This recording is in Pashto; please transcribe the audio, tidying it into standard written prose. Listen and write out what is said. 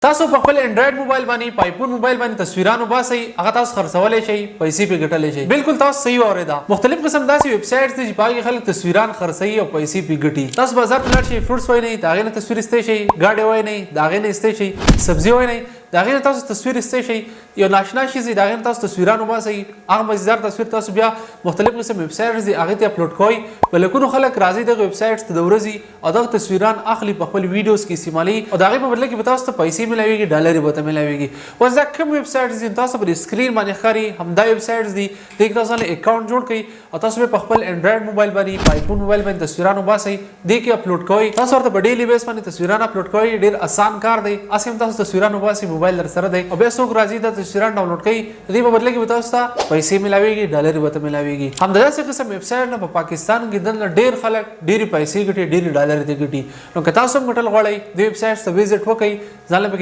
تاسو په خپل انډراید موبایل باندې، په ایفون موبایل باندې تصویران وباسئ، هغه تاسو خرڅولی شئ، پیسې پې ګټلی شئ. بالکل تاسو صحیح واورېده. مختلف قسم داسې ویب سایټس دي چې په هغې کې خلک تصویران خرڅوي او پیسې پې ګټي. تاسو بازار ته لاړ شئ، فروټس وینئ، د هغې نه تصویر ایستی شئ، ګاډی وینئ، د هغې نه ایستی شئ، سبزي وینئ، د هغې نه تاسو تصویر ایستی شئ، یو ناشنا شیز دی، د هغې نه تاسو تصویران وباسئ، هغه مزیدار تصویر تاسو بیا مختلف قسم ویب سایټس دي هغې ته اپلوډ کوئ. په لکونو خلک راځي دغه ویب سایټس ته د ورځې او دغه تصویران اخلي، په خپل ویډیوز کې استعمالوي او د هغې په بدله کې به تاسو ته پیسې ملاویږي، ډالرې به ته ملاویږي. اوس دا کوم ویب سایټس دي تاسو پر سکرین باندې ښکاري، همدا ویب سایټس دي. دې کې تاسو له اکاونټ جوړ کړئ او تاسو به په خپل انډراید موبایل باندې، په ایفون موبایل باندې تصویران وباسئ، دې کې اپلوډ کوئ. تاسو ورته په ډیلی بیس باندې تصویران اپلوډ کوئ. ډیر اسان کار دی. هسې هم تاسو تصویران وباسئ، موبایل در سره دی او بیا څوک راځي دا تصویران ډاونلوډ کوي، د دې په بدله کې به تاسو ته پیسې ملاویږي، ډالرې به ته ملاویږي. همداسې قسم ویب سایټ نه په پاکستان کې دننه ډیر خلک ډېرې پیسې ګټي، ډېرې ډالرې ته ګټي. نو که تاسو هم ګټل غواړئ، دې ویب سایټ ته ویزیټ وکړئ، ځان له پکې